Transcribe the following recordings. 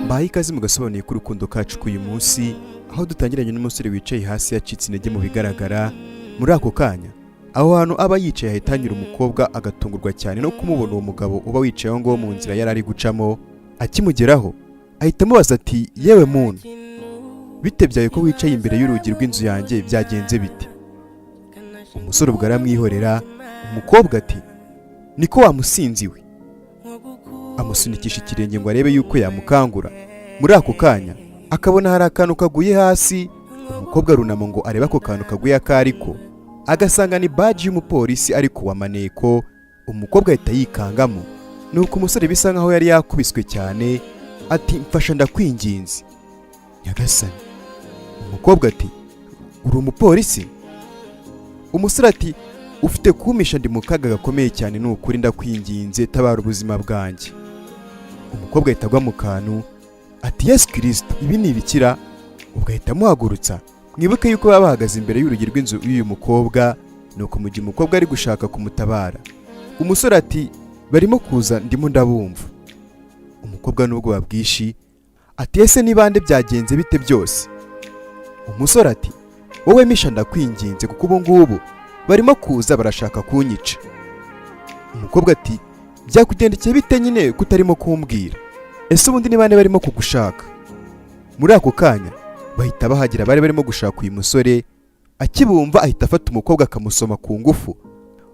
Mbahaye ikaze mu gasobanuye k'urukundo kacu k'uyu munsi, aho dutangiranye n'umusore wicaye hasi yacitse intege mu bigaragara. Muri ako kanya, aho hantu aba yicaye ahita hanyura umukobwa, agatungurwa cyane no kumubona uwo mugabo uba wicaye aho ngaho mu nzira yari ari gucamo. Akimugeraho ahita amubaza ati: "Yewe muntu, bite byawe ko wicaye imbere y'urugi rw'inzu yanjye? Byagenze bite?" Umusore ubwo aramwihorera. Umukobwa ati: "Niko wamusinziwe." Amusunikisha ikirenge ngo arebe yuko yamukangura. Muri ako kanya akabona hari akantu kaguye hasi. Umukobwa arunama ngo arebe ako kantu kaguye ako ariko, agasanga ni badge y'umupolisi ariko wa maneko. Umukobwa ahita yikangamo. Nuko umusore bisa nkaho yari yakubiswe cyane ati: "Mfasha, ndakwinginze nyagasani." Umukobwa ati: "Uri umupolisi?" Umusore ati: "Ufite kumpisha, ndi mu kaga gakomeye cyane, ni ukuri ndakwinginze, tabara ubuzima bwanjye." Umukobwa ahita agwa mu kantu ati: "Yesu Kirisito, ibi ni ibikira?" Ubwo ahita amuhagurutsa. Mwibuke yuko baba bahagaze imbere y'urugi rw'inzu y'uyu mukobwa. Nuko mu gihe umukobwa ari gushaka kumutabara, umusore ati: "Barimo kuza, ndimo ndabumva." Umukobwa n'ubwoba bwinshi ati: "Ese ni bande? Byagenze bite byose?" Umusore ati: "Wowe mpisha, ndakwinginze, kuko ubu ngubu barimo kuza, barashaka kunyica." Umukobwa ati: "Byakugendekeye bite nyine kutarimo kumbwira? Ese ubundi ni bande barimo kugushaka?" Muri ako kanya bahita bahagera, bari barimo gushaka uyu musore. Akibumva ahita afata umukobwa akamusoma ku ngufu.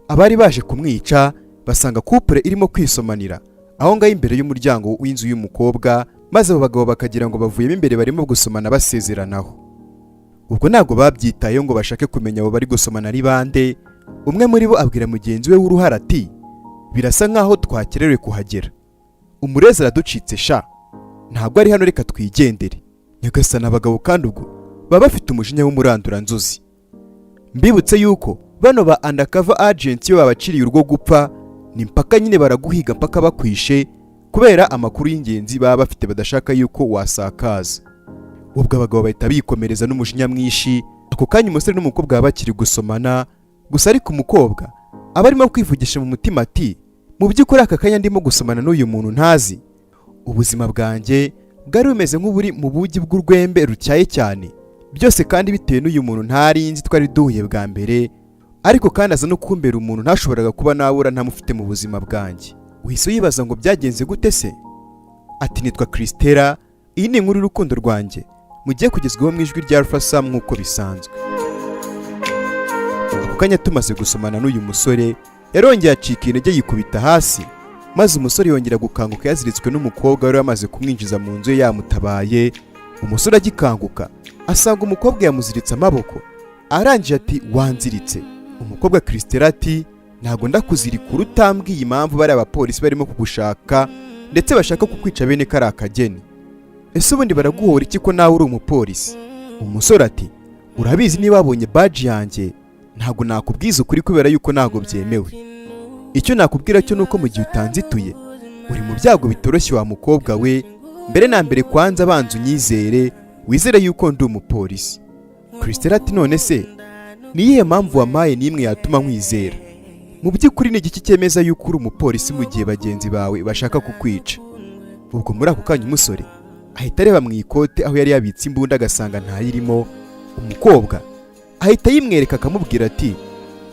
Abari baje kumwica basanga couple irimo kwisomanira aho ngaho imbere y'umuryango w'inzu y'umukobwa, maze abo bagabo bakagira ngo bavuyemo imbere barimo gusomana basezeranaho. Ubwo ntabwo babyitayeho ngo bashake kumenya abo bari gusomana ari bande. Umwe muri bo abwira mugenzi we w'uruhara ati: "Birasa nkaho twakererewe kuhagera, umurezi araducitse sha, ntabwo ari hano, reka twigendere." Nyagasana, abagabo kandi ubwo baba bafite umujinya w'umuranduranzuzi. Mbibutse yuko bano ba undercover agents, iyo babaciriye urwo gupfa ni mpaka nyine, baraguhiga mpaka bakwishe, kubera amakuru y'ingenzi baba bafite badashaka yuko wasakaza. Ubwo abagabo bahita bikomereza n'umujinya mwinshi. Ako kanya umusore n'umukobwa baba bakiri gusomana gusa, ariko umukobwa aba arimo kwivugisha mu mutima ati: "Mu by'ukuri aka kanya ndimo gusomana n'uyu muntu ntazi, ubuzima bwanjye bwari bumeze nk'uburi mu bugi bw'urwembe rutyaye cyane, byose kandi bitewe n'uyu muntu ntari nzi twari duhuye bwa mbere, ariko kandi aza no kumbera umuntu ntashoboraga kuba nabura ntamufite mu buzima bwanjye." Uhise wibaza ngo byagenze gute se? Ati: "Nitwa Christella, iyi ni inkuru y'urukundo rwanjye mugiye kugezwaho mu ijwi rya Alpha Sam nk'uko bisanzwe." Ako kanya tumaze gusomana n'uyu musore, yarongeye acika intege yikubita hasi, maze umusore yongera gukanguka yaziritswe n'umukobwa wari wamaze kumwinjiza mu nzu ye yamutabaye. Umusore agikanguka asanga umukobwa yamuziritse amaboko. Arangije ati: "Wanziritse?" Umukobwa Christella ati: "Ntabwo ndakuzirikura utambwiye impamvu bariya abapolisi barimo kugushaka, ndetse bashaka kukwica bene kariya kageni. Ese ubundi baraguhora iki ko nawe uri umupolisi?" Umusore ati: "Urabizi, niba wabonye badge yanjye, ntabwo nakubwiza ukuri kubera yuko ntabwo byemewe. Icyo nakubwira cyo nuko mu gihe utanzituye uri mu byago bitoroshye wa mukobwa we. Mbere na mbere kwanza banza unyizere, wizere yuko ndi umupolisi." Christella ati: "None se ni iyihe mpamvu wampaye n'imwe yatuma nkwizera? Mu by'ukuri ni igiki cyemeza yuko uri umupolisi mu gihe bagenzi bawe bashaka kukwica?" Ubwo muri ako kanya umusore ahita areba mu ikote aho yari yabitse imbunda, agasanga ntayirimo. Umukobwa ahita ayimwereka, akamubwira ati: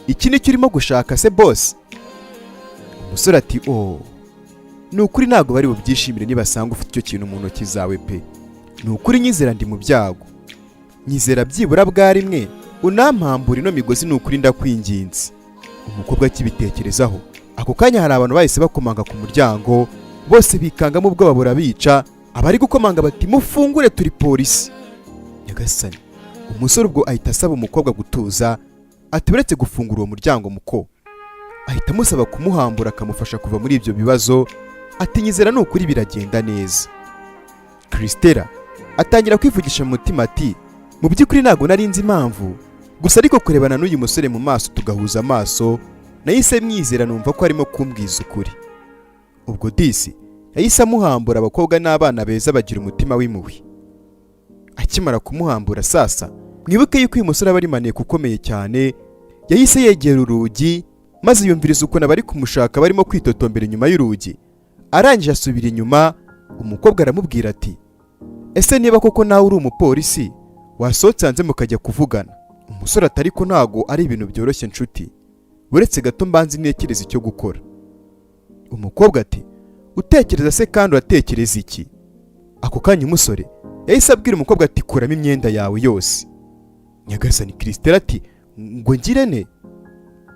"Iki nicyo urimo gushaka se boss?" Umusore ati: "Oh, ni ukuri ntabwo bari bubyishimire nibasanga ufite icyo kintu mu ntoki zawe pe. Ni ukuri nyizera, ndi mu byago, nyizera byibura bwa rimwe unampambura ino migozi, ni ukuri ndakwinginze." Umukobwa akibitekerezaho, ako kanya hari abantu bahise bakomanga ku muryango. Bose bikangamo, ubwoba burabica. Abari gukomanga bati: "Mufungure, turi polisi." Nyagasani, umusore ubwo ahita asaba umukobwa gutuza, ati: "Uretse gufungura uwo muryango muko." Ahita amusaba kumuhambura, akamufasha kuva muri ibyo bibazo, ati: "Nyizera, ni ukuri biragenda neza." Christella atangira kwivugisha mu mutima ati: "Mu by'ukuri ntabwo nari nzi impamvu gusa, ariko kurebana n'uyu musore mu maso tugahuza amaso, nahise mwizera, numva ko arimo kumbwiza ukuri." Ubwo disi yahise amuhambura. Abakobwa n'abana beza bagira umutima w'impuhwe. Akimara kumuhambura sasa, mwibuke yuko uyu musore aba ari maneko ukomeye cyane, yahise yegera urugi maze yumviriza ukuntu abari kumushaka barimo kwitotombera inyuma y'urugi. Arangije asubira inyuma. Umukobwa aramubwira ati: "Ese niba koko nawe uri umupolisi, wasohotse hanze mukajya kuvugana?" Umusore ati: "Ariko ntago ari ibintu byoroshye nshuti, uretse gato mbanze ntekereza icyo gukora." Umukobwa ati: "Utekereza se kandi uratekereza iki?" Ako kanya umusore yahise abwira umukobwa ati: "Kuramo imyenda yawe yose." Nyagasani, Christelle ati: "Ngo ngire ne?"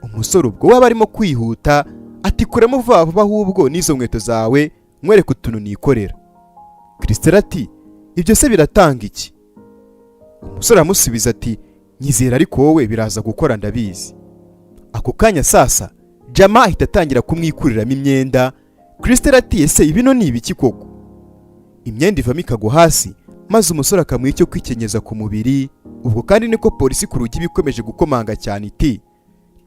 Umusore ubwo waba arimo kwihuta ati: "Kuramo vuba vuba ahubwo n'izo nkweto zawe, nkwereke utuntu nikorera." Christelle ati: "Ibyo se biratanga iki?" Umusore aramusubiza ati: "Nyizera ariko wowe, biraza gukora ndabizi." Ako kanya sasa jama ahita atangira kumwikuriramo imyenda. Christelle ati: "Ese ibino ni ibiki koko?" Imyenda ivamo ikagwa hasi, maze umusore akamuha icyo kwikenyeza ku mubiri. Ubwo kandi niko polisi ku rugi iba ikomeje gukomanga cyane iti: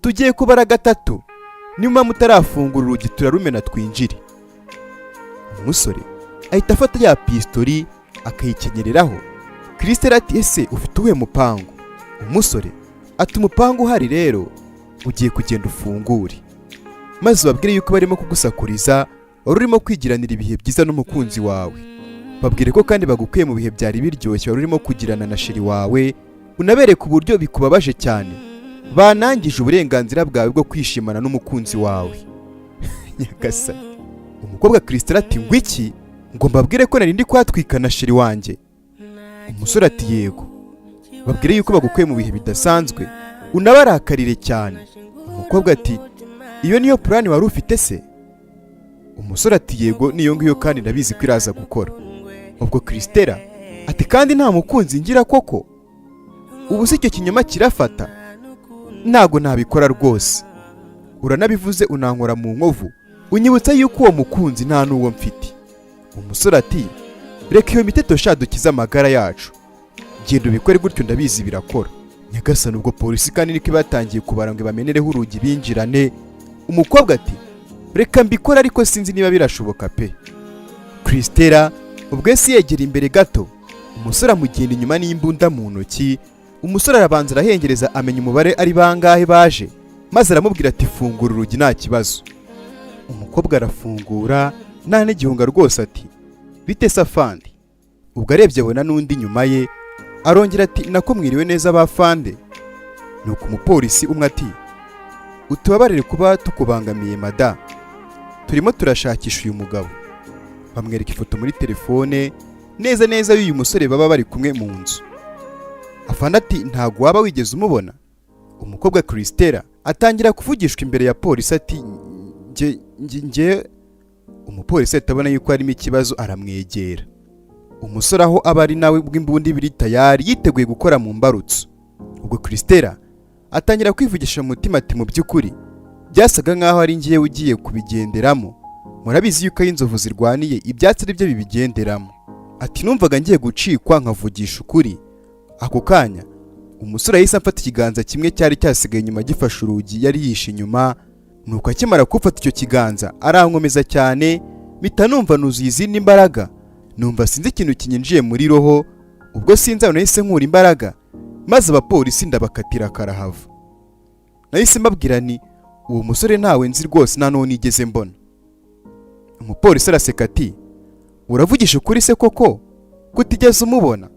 "Tugiye kubara gatatu, niba mutarafungura urugi turarumena twinjire." Umusore ahita afata ya pistori akayikenyereraho. Christelle ati: "Ese ufite uwuhe mupango?" Umusore ati: "Umupango uhari rero, ugiye kugenda ufungure, maze ubabwire yuko barimo kugusakuriza, wari urimo kwigiranira ibihe byiza n'umukunzi wawe. Babwire ko kandi bagukuye mu bihe byari biryoshye wari urimo kugirana na chéri wawe, unabereke uburyo bikubabaje cyane banangije uburenganzira bwawe bwo kwishimana n'umukunzi wawe." Nyagasani, umukobwa Christelle ati: "Ngo iki? Ngo mbabwire ko nari ndi kwatwika na chéri wanjye?" Umusore ati: "Yego, babwire yuko bagukuye mu bihe bidasanzwe, unabarakarire cyane." Umukobwa ati: "Iyo niyo plan wari ufite se?" Umusore ati: "Yego, niyo ngiyo, kandi ndabizi ko iraza gukora." Ubwo Christella ati: "Kandi nta mukunzi ngira koko? Ubu si icyo kinyoma kirafata? Ntago nabikora rwose. Uranabivuze unankora mu nkovu, unyibutsa yuko uwo mukunzi nta n'uwo mfite." Umusore ati: "Reka iyo miteto sha, dukize amagara yacu. Genda ubikore gutyo, ndabizi birakora." Nyagasani, ubwo polisi kandi niko batangiye kubara ngo bamenereho urugi binjirane. Umukobwa ati: "Reka mbikore, ariko sinzi niba birashoboka pe." Christella ubwo yahise yegera imbere gato, umusore amugenda inyuma n'imbunda mu ntoki. Umusore arabanza arahengereza, amenya umubare ari bangahe baje, maze aramubwira ati: "Fungura urugi, nta kibazo." Umukobwa arafungura nta n'igihunga rwose, ati: "Bite se afande?" Ubwo arebye abona n'undi inyuma ye, arongera ati: "Nako mwiriwe neza bafande." Nuko umupolisi umwe ati: "Utubabarire kuba tukubangamiye mada, turimo turashakisha uyu mugabo." Bamwereka ifoto muri telefone neza neza y'uyu musore baba bari kumwe mu nzu. Afande ati: "Ntabwo waba wigeze umubona?" Umukobwa Christella atangira kuvugishwa imbere ya polisi ati: "Nge nge nge." Umupolisi ahita abona yuko harimo ikibazo, aramwegera. Umusore aho aba ari nawe bw'imbunda ibiri tayari, yiteguye gukora mu mbarutso. Ubwo Christella atangira kwivugisha mu mutima ati: "Mu by'ukuri byasaga nk'aho ari ngewe ugiye kubigenderamo. Murabizi yuko aho inzovu zirwaniye ibyatsi ari byo bibigenderamo." Ati: "Numvaga ngiye gucikwa nkavugisha ukuri." Ako kanya umusore yahise amfata ikiganza kimwe cyari cyasigaye inyuma gifashe urugi yari yishe inyuma. Nuko akimara kumfata icyo kiganza arankomeza cyane, mpita numva nuzuye izindi mbaraga, numva sinzi ikintu kinyinjiye muri roho. Ubwo sinzi aho nahise nkura imbaraga, maze abapolisi ndabakatira karahava. Nahise mbabwira ni: "Uwo musore ntawe nzi rwose, nta n'uwo nigeze mbona." Umupolisi araseka ati: "Uravugisha ukuri se koko kutigeze umubona?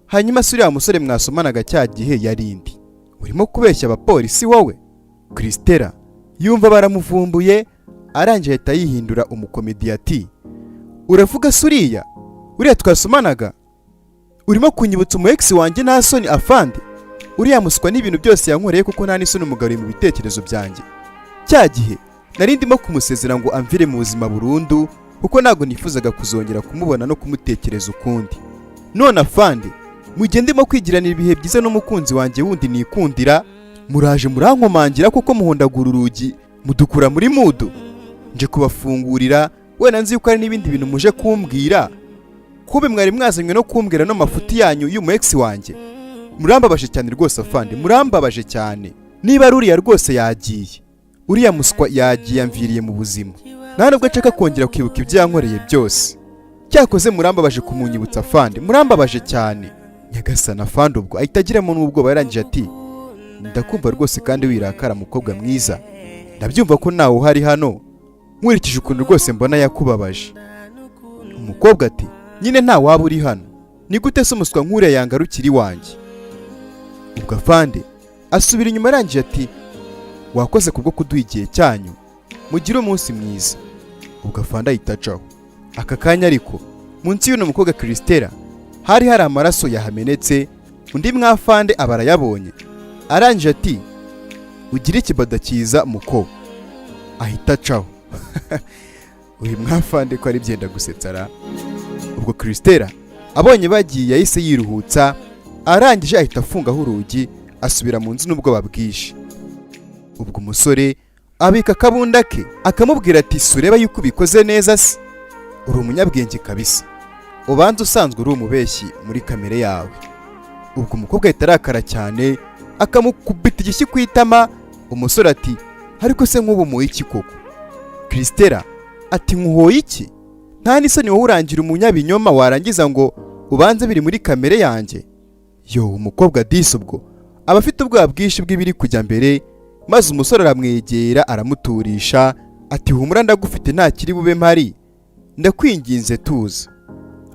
Hanyuma se uriya musore mwasomanaga cya gihe yari indi? Urimo kubeshya abapolisi wowe?" Christella yumva baramuvumbuye, arangije ahita yihindura umukomedi ati: "Uravuga se uriya uriya twasomanaga? Urimo kunyibutsa umu ex wanjye, nta soni afande? Uriya muswa n'ibintu byose yankoreye kuko nta n'isoni umugaruye mu bitekerezo byanjye. Cya gihe nari ndimo kumusezera ngo amvire mu buzima burundu, kuko ntabwo nifuzaga kuzongera kumubona no kumutekereza ukundi. None afande, mu gihe ndimo kwigiranira ibihe byiza n'umukunzi wanjye wundi nikundira, muraje murankomangira kuko muhondagura urugi, mudukura muri mood. Nje kubafungurira, wenda nzi yuko hari n'ibindi bintu muje kumbwira, kube mwari mwazanywe no kumbwira no mafuti yanyu y'umu ex wanjye. Murambabaje cyane rwose afande, murambabaje cyane. Niba ari uriya rwose yagiye, uriya muswa yagiye, amviriye mu buzima, nta nubwo nshaka kongera kwibuka ibyo yankoreye byose. Cyakoze murambabaje kumunyibutsa afande, murambabaje cyane." Nyagasana, afande ubwo ahita agiramo n'ubwoba. Yarangije ati: "Ndakumva rwose kandi wirakara mukobwa mwiza, ndabyumva ko ntawe uhari hano." Nkurikije ukuntu rwose mbona yakubabaje. Umukobwa ati: "Nyine nta waba uri hano, ni gute se umuswa nk'uriya yangarukira iwanjye?" Ubwo afande asubira inyuma, arangije ati: "Wakoze kubwo kuduha igihe cyanyu, mugire umunsi mwiza." Ubwo afande ahita acaho. Aka kanya ariko munsi y'uno mukobwa Christella hari hari amaraso yahamenetse. Undi mwafande aba arayabonye, arangije ati: "Ugire ikibada cyiza muko." Ahita acaho. Uyu mwafande ko ari byenda gusetsa ra! Ubwo Christella abonye bagiye, yahise yiruhutsa, arangije ahita afungaho urugi, asubira mu nzu n'ubwoba bwinshi. Ubwo umusore abika akabunda ke, akamubwira ati: "Sureba yuko ubikoze neza se? Uri umunyabwenge kabisa, ubanza usanzwe uri umubeshyi muri kamere yawe." Ubwo umukobwa ahita arakara cyane, akamukubita igishyi ku itama. Umusore ati: "Ariko se nk'ubu muye iki koko?" Christella ati: "Nkuhoye iki? Nta n'isoni wowe, urangira umunyabinyoma, warangiza ngo ubanze biri muri kamere yanjye." Yo, umukobwa disi ubwo aba afite ubwoba bwinshi bw'ibiri kujya mbere, maze umusore aramwegera, aramuturisha ati: "Humura, ndagufite, nta kiri bube mpari, ndakwinginze tuza.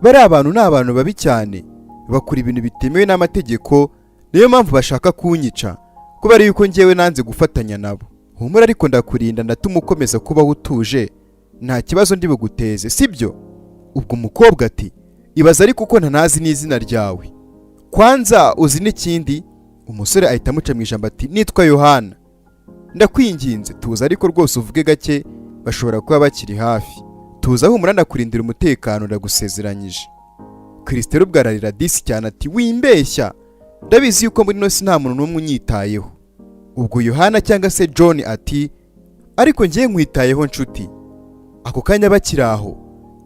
Bariya abantu ni abantu babi cyane, bakora ibintu bitemewe n'amategeko, niyo mpamvu bashaka kunyica kubera yuko ngewe nanze gufatanya nabo. Humura ariko, ndakurinda, ndatuma ukomeza kubaho utuje, nta kibazo ndi buguteze, sibyo?" Ubwo umukobwa ati: "Ibaza ariko uko ntanazi n'izina ryawe kwanza, uzi n'ikindi?" Umusore ahita amuca mu ijambo ati: "Nitwa Yohana, ndakwinginze tuza, ariko rwose uvuge gake, bashobora kuba bakiri hafi. Tuza, humura, ndakurindira umutekano, ndagusezeranyije." Christelle ubwo ararira disi cyane ati: "Wimbeshya, ndabizi yuko muri ino si nta muntu n'umwe unyitayeho." Ubwo Yohana cyangwa se John ati: "Ariko ngiye nkwitayeho nshuti." Ako kanya bakiri aho,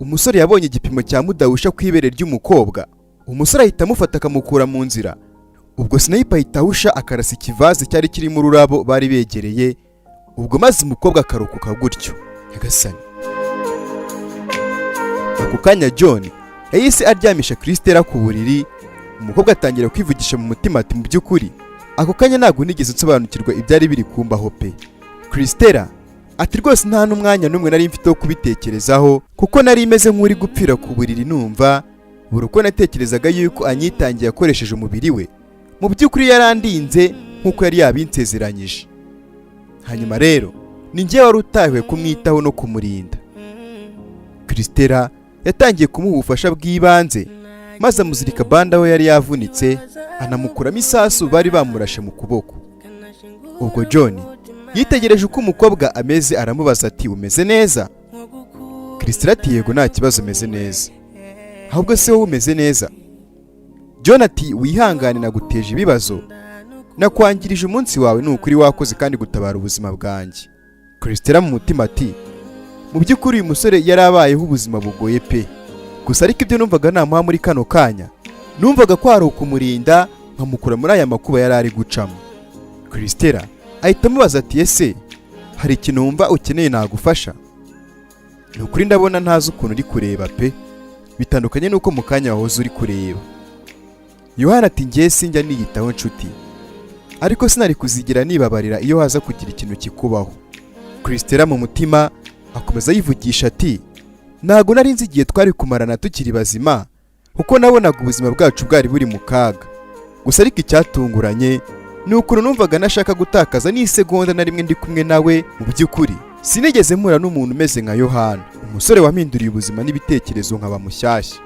umusore yabonye igipimo cya mudahusha ku ibere ry'umukobwa. Umusore ahita amufata, akamukura mu nzira. Ubwo sniper ahita ahusha, akarasa ikivaze cyari kirimo ururabo bari begereye. Ubwo maze umukobwa akarokoka gutyo. Nyagasani! Ako kanya John yahise aryamisha Christella ku buriri. Umukobwa atangira kwivugisha mu mutima ati: "Mu by'ukuri ako kanya ntabwo nigeze nsobanukirwa ibyari biri kumbaho pe." Christella ati: "Rwose nta n'umwanya n'umwe nari mfite wo kubitekerezaho, kuko nari meze nk'uri gupfira ku buriri. Numva buri uko natekerezaga yuko anyitangiye akoresheje umubiri we. Mu by'ukuri yarandinze nk'uko yari yabinsezeranyije. Hanyuma rero ni njye wari utahiwe kumwitaho no kumurinda." Christella yatangiye kumuha ubufasha bw'ibanze, maze amuzirika bande aho yari yavunitse, anamukuramo isasu bari bamurashe mu kuboko. Ubwo John yitegereje uko umukobwa ameze, aramubaza ati: "Umeze neza?" Christella ati: "Yego, nta kibazo, umeze neza. Ahubwo se wowe umeze neza?" John ati: "Wihangane, naguteje ibibazo, nakwangirije umunsi wawe. Ni ukuri wakoze kandi gutabara ubuzima bwanjye." Christella mu mutima ati: "Mu by'ukuri uyu musore yari abayeho ubuzima bugoye pe. Gusa ariko ibyo numvaga namuha muri kano kanya, numvaga ko hari ukumurinda, nkamukura muri aya makuba yari ari gucamo." Christella ahita amubaza ati: "Ese hari ikintu wumva ukeneye nagufasha? Ni ukuri ndabona ntazi ukuntu uri kureba pe, bitandukanye n'uko mu kanya wahoze uri kureba." Yohana ati: "Ngiye sinjya niyitaho nshuti, ariko sinari kuzigira nibabarira iyo haza kugira ikintu kikubaho." Christella mu mutima akomeza yivugisha ati: "Ntabwo nari nzi igihe twari kumarana tukiri bazima, kuko nabonaga ubuzima bwacu bwari buri mu kaga. Gusa ariko icyatunguranye ni ukuntu numvaga nashaka gutakaza n'isegonda na rimwe ndi kumwe nawe. Mu by'ukuri sinigeze mpura n'umuntu umeze nka Yohana, umusore wampinduriye ubuzima n'ibitekerezo nkaba mushyashya."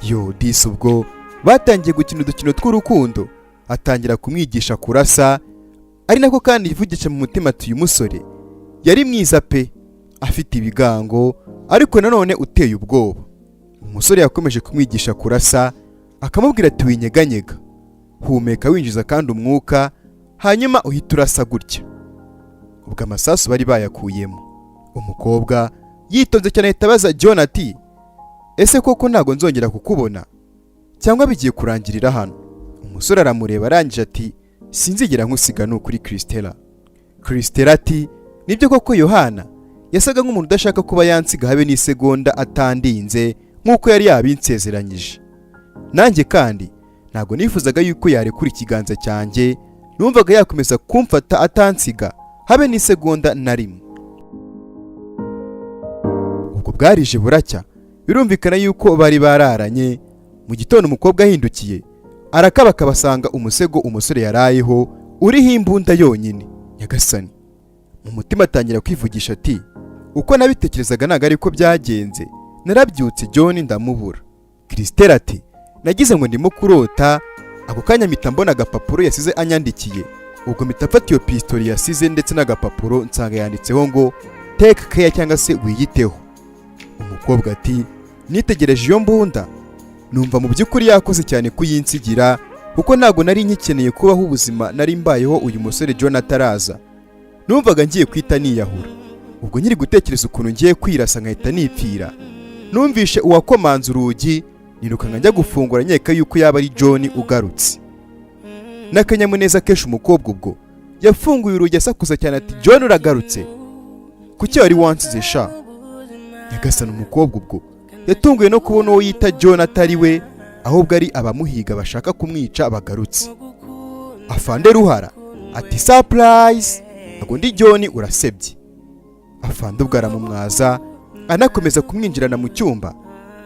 Yo disi, ubwo batangiye gukina udukino tw'urukundo, atangira kumwigisha kurasa, ari nako kandi yivugisha mu mutima ati: "Uyu musore yari mwiza pe, afite ibigango, ariko nanone uteye ubwoba." Umusore yakomeje kumwigisha kurasa, akamubwira ati: "Winyeganyega, humeka winjiza kandi umwuka, hanyuma uhita urasa gutya." Ubwo amasasu bari bayakuyemo. Umukobwa yitonze cyane ahita abaza John ati: "Ese koko ntabwo nzongera kukubona, cyangwa bigiye kurangirira hano?" Umusore aramureba, arangije ati: "Sinzigera nkusiga, ni ukuri Christella." Christella ati: "Nibyo koko, Yohana yasaga nk'umuntu udashaka kuba yansiga habe n'isegonda atandinze nk'uko yari yabinsezeranyije. Nanjye kandi ntabwo nifuzaga yuko yarekura ikiganza cyanjye, numvaga yakomeza kumfata atansiga habe n'isegonda na rimwe." Ubwo bwarije buracya, birumvikana yuko bari bararanye. Mu gitondo umukobwa ahindukiye arakaba, akabasanga umusego umusore yarayeho uriho imbunda yonyine. Nyagasani! Mu mutima atangira kwivugisha ati: "Uko nabitekerezaga ntabwo ariko byagenze. Narabyutse John ndamubura." Christelle ati: "Nagize ngo ndimo kurota, ako kanya mpita mbona agapapuro yasize anyandikiye. Ubwo mpita mfata iyo pistori yasize ndetse n'agapapuro, nsanga yanditseho ngo 'take care' cyangwa se wiyiteho." Umukobwa ati: "Nitegereje iyo mbunda, numva mu by'ukuri yakoze cyane kuyinsigira, kuko ntabwo nari nkikeneye kubaho ubuzima nari mbayeho uyu musore John ataraza. Numvaga ngiye kwita niyahura. Ubwo nkiri gutekereza ukuntu ngiye kwirasa nkahita nipfira, numvishe uwakomanze urugi, nirukanka njya gufungura, nkeka yuko yaba ari John ugarutse." N'akanyamuneza kenshi, umukobwa ubwo yafunguye urugi asakuza cyane ati: "John, uragarutse? Kuki wari wansize sha?" Nyagasani! Umukobwa ubwo yatunguwe no kubona uwo yita John atari we, ahubwo ari abamuhiga bashaka kumwica bagarutse. Afande Ruhara ati: "Surprise! Ntabwo ndi John, urasebye." Afande ubwo aramumwaza, anakomeza kumwinjirana mu cyumba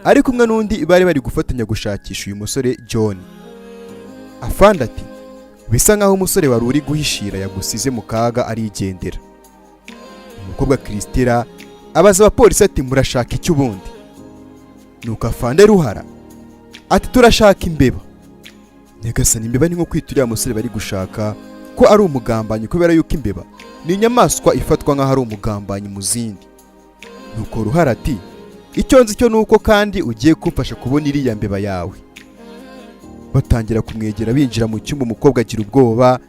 ari kumwe n'undi bari bari gufatanya gushakisha uyu musore John. Afande ati: "Bisa nkaho umusore wari uri guhishira yagusize mu kaga arigendera." Umukobwa Christella abaza abapolisi ati: "Murashaka iki ubundi?" Nuko afande Ruhara ati: "Turashaka imbeba." Nyagasani! Imbeba ni nko kwita uriya musore bari gushaka ko ari umugambanyi, kubera yuko imbeba ni inyamaswa ifatwa nk'aho ari umugambanyi mu zindi. Nuko Ruhara ati: "Icyo nzi cyo ni uko kandi ugiye kumfasha kubona iriya mbeba yawe." Batangira kumwegera, binjira mu cyumba, umukobwa agira ubwoba.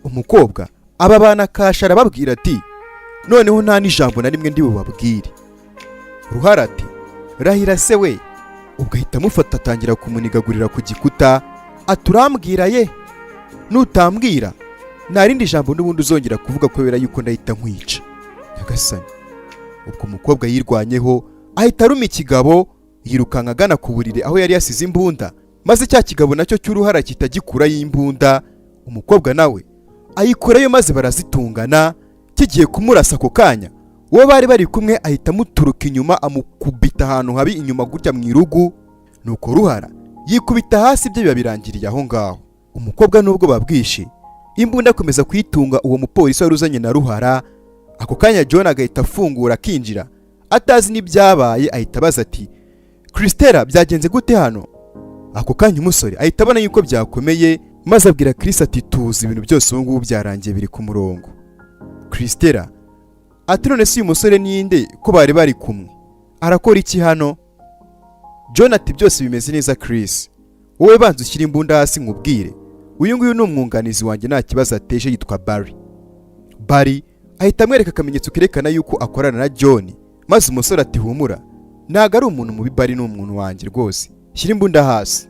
Umukobwa aba bana kasha, arababwira ati: "Noneho nta n'ijambo na rimwe ndi bubabwire." Ruhara ati: "Rahira se we." Ubwo ahita amufata, atangira kumunigagurira ku gikuta, ati: "Urambwira ye? Nutambwira nta rindi jambo n'ubundi uzongera kuvuga, kubera yuko ndahita nkwica." Nyagasani! Ubwo umukobwa yirwanyeho, ahita aruma ikigabo, yirukanka agana ku buriri aho yari yasize imbunda, maze cya kigabo nacyo cy'uruhara gihita gikurayo imbunda. Umukobwa nawe ayikurayo, maze barazitungana, kigiye kumurasa. Ako kanya uwo bari bari kumwe ahita amuturuka inyuma, amukubita ahantu habi inyuma gutya mu irugu, nuko Ruhara yikubita hasi. Ibyo biba birangiriye aho ngaho. Umukobwa nubwo babwishe, imbunda akomeza kuyitunga uwo mupolisi wari uzanye na Ruhara. Ako kanya John agahita afungura, akinjira atazi n'ibyabaye. Ahita abaza ati: "Christella, byagenze gute hano?" Ako kanya umusore ahita abona yuko byakomeye, maze abwira Chris ati: "Tuzi, ibintu byose ubu ngubu byarangiye, biri ku murongo." Christella ati: "None se uyu musore ninde ko bari bari kumwe? Arakora iki hano?" John ati: "Byose bimeze neza Chris, wowe banza ushyire imbunda hasi nkubwire. Uyu nguyu ni umwunganizi wanjye, nta kibazo ateje, yitwa Barry." Barry ahita amwereka akamenyetso kerekana yuko akorana na John, maze umusore ati: "Humura, ntabwo ari umuntu mubi, Barry ni umuntu wanjye rwose, shyira imbunda hasi."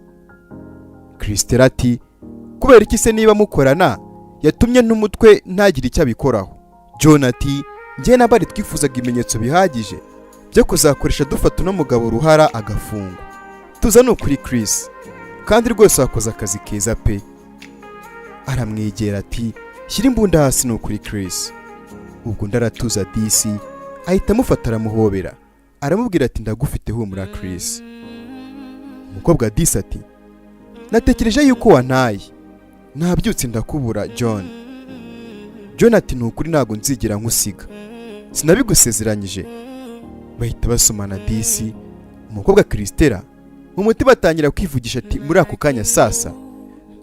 Christella ati: "Kubera iki se niba mukorana yatumye n'umutwe ntagire icyo abikoraho?" John ati: "Njye na Barry twifuzaga ibimenyetso bihagije byo kuzakoresha dufata uno mugabo Ruhara agafungwa. Tuza ni ukuri Chris, kandi rwose wakoze akazi keza pe." Aramwegera ati: "Shyira imbunda hasi ni ukuri Chris." Ubwo undi aratuza disi, ahita amufata aramuhobera, aramubwira ati: "Ndagufite, humura Chris." Umukobwa disi ati: "Natekereje yuko wantaye, nabyutse ndakubura John." John ati: "Ni ukuri ntabwo nzigera nkusiga, sinabigusezeranyije?" Bahita basomana disi. Umukobwa Christella mu mutima atangira kwivugisha ati: "Muri ako kanya sasa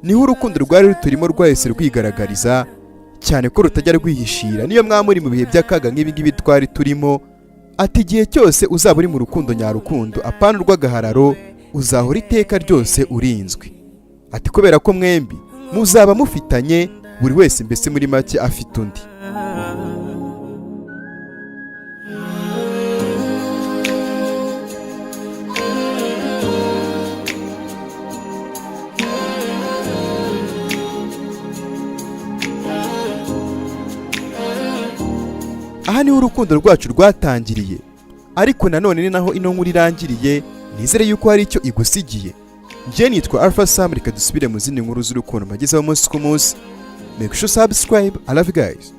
niho urukundo rwari ruturimo rwahise rwigaragariza cyane, ko rutajya rwihishira niyo mwaba muri mu bihe by'akaga nk'ibi ngibi twari turimo." Ati: "Igihe cyose uzaba uri mu rukundo nyarukundo, apana urw'agahararo, uzahora iteka ryose urinzwe." Ati: "Kubera ko mwembi muzaba mufitanye, buri wese mbese muri make afite undi." Aha niho urukundo rwacu rwatangiriye, ariko nanone ni naho ino nkuru irangiriye. Nizere yuko hari icyo igusigiye. Njye nitwa Alpha Sam, reka dusubire mu zindi nkuru z'urukundo mbagezaho umunsi ku munsi. Make sure subscribe. I love you guys.